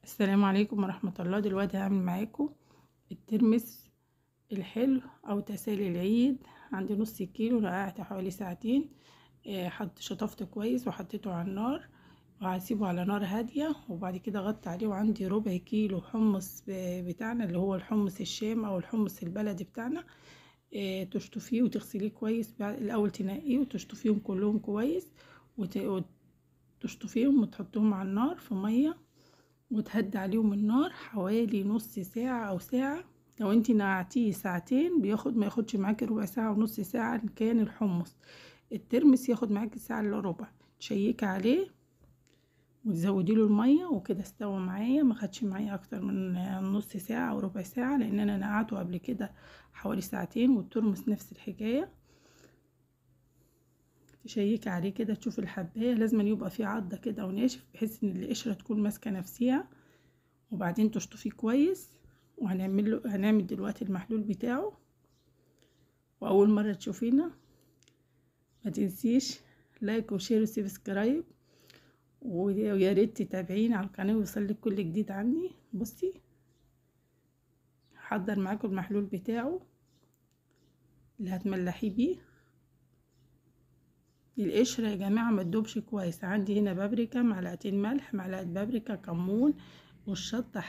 السلام عليكم ورحمة الله. دلوقتي هعمل معاكم الترمس الحلو او تسالي العيد. عندي نص كيلو، نقعته حوالي ساعتين، حط شطفته كويس وحطيته على النار وهسيبه على نار هادية، وبعد كده غطي عليه. وعندي ربع كيلو حمص بتاعنا اللي هو الحمص الشام او الحمص البلدي بتاعنا، تشطفيه وتغسليه كويس. الاول تنقية وتشطفيهم كلهم كويس، وتشطفيهم وتحطيهم على النار في مية وتهدي عليهم النار حوالي نص ساعة او ساعة. لو انتي نقعتيه ساعتين بياخد ما ياخدش معاكي ربع ساعة ونص ساعة. ان كان الحمص الترمس ياخد معاكي ساعة الا ربع. تشيكي عليه وتزودي له المية وكده. استوى معايا، ما خدش معايا اكتر من نص ساعة او ربع ساعة، لان انا نقعته قبل كده حوالي ساعتين. والترمس نفس الحكاية، تشيكي عليه كده تشوفي الحبايه، لازم يبقى فيه عضه كده وناشف بحيث ان القشرة تكون ماسكه نفسها. وبعدين تشطفيه كويس. وهنعمل له هنعمل دلوقتي المحلول بتاعه. واول مرة تشوفينا ما تنسيش like و share و subscribe، ويا ريت تتابعيني على القناة ويوصلك كل جديد عني. بصي هحضر معاكم المحلول بتاعه اللي هتملحيه بيه. القشرة يا جماعة ما تدوبش كويس. عندي هنا بابريكا، معلقتين ملح، معلقه بابريكا، كمون، والشطه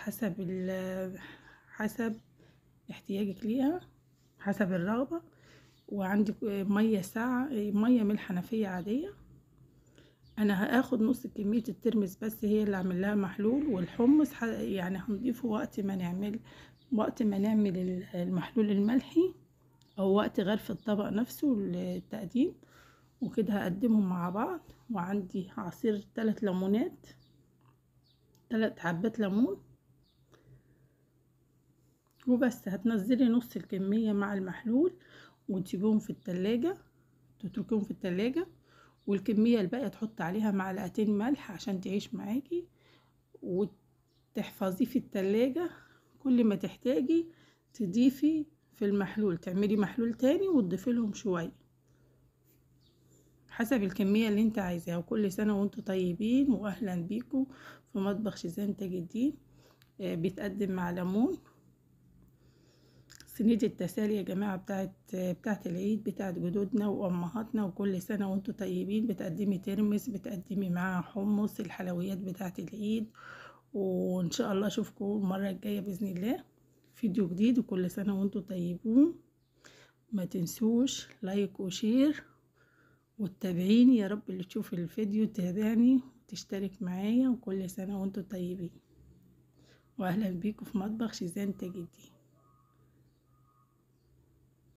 حسب احتياجك ليها، حسب الرغبة. وعندي مية ساعة، مية من الحنفية عادية. انا هاخد نص كمية الترمس بس هي اللي اعمل لها محلول، والحمص يعني هنضيفه وقت ما نعمل المحلول الملحي، او وقت غرف الطبق نفسه للتقديم. وكده هقدمهم مع بعض. وعندي عصير 3 ليمونات، 3 حبات ليمون وبس. هتنزلي نص الكمية مع المحلول وتسيبيهم في التلاجة، تتركيهم في التلاجة. والكمية الباقية تحط عليها معلقتين ملح عشان تعيش معاكي وتحفظيه في التلاجة. كل ما تحتاجي تضيفي في المحلول، تعملي محلول تاني وتضيفي لهم شوية حسب الكمية اللي انت عايزاها. وكل سنة وانتم طيبين، واهلا بيكم في مطبخ شيزان تاج الدين. بيتقدم مع ليمون. صينية التسالي يا جماعة بتاعت العيد، بتاعت جدودنا وامهاتنا. وكل سنة وانتم طيبين. بتقدمي ترمس، بتقدمي معاها حمص، الحلويات بتاعت العيد. وان شاء الله اشوفكم المرة الجاية بإذن الله فيديو جديد. وكل سنة وانتم طيبون. ما تنسوش like و share وتتابعيني. يا رب اللي تشوف الفيديو تتابعني وتشترك معايا. وكل سنة وانتم طيبين، واهلا بيكم في مطبخ شيزان تاج الدين.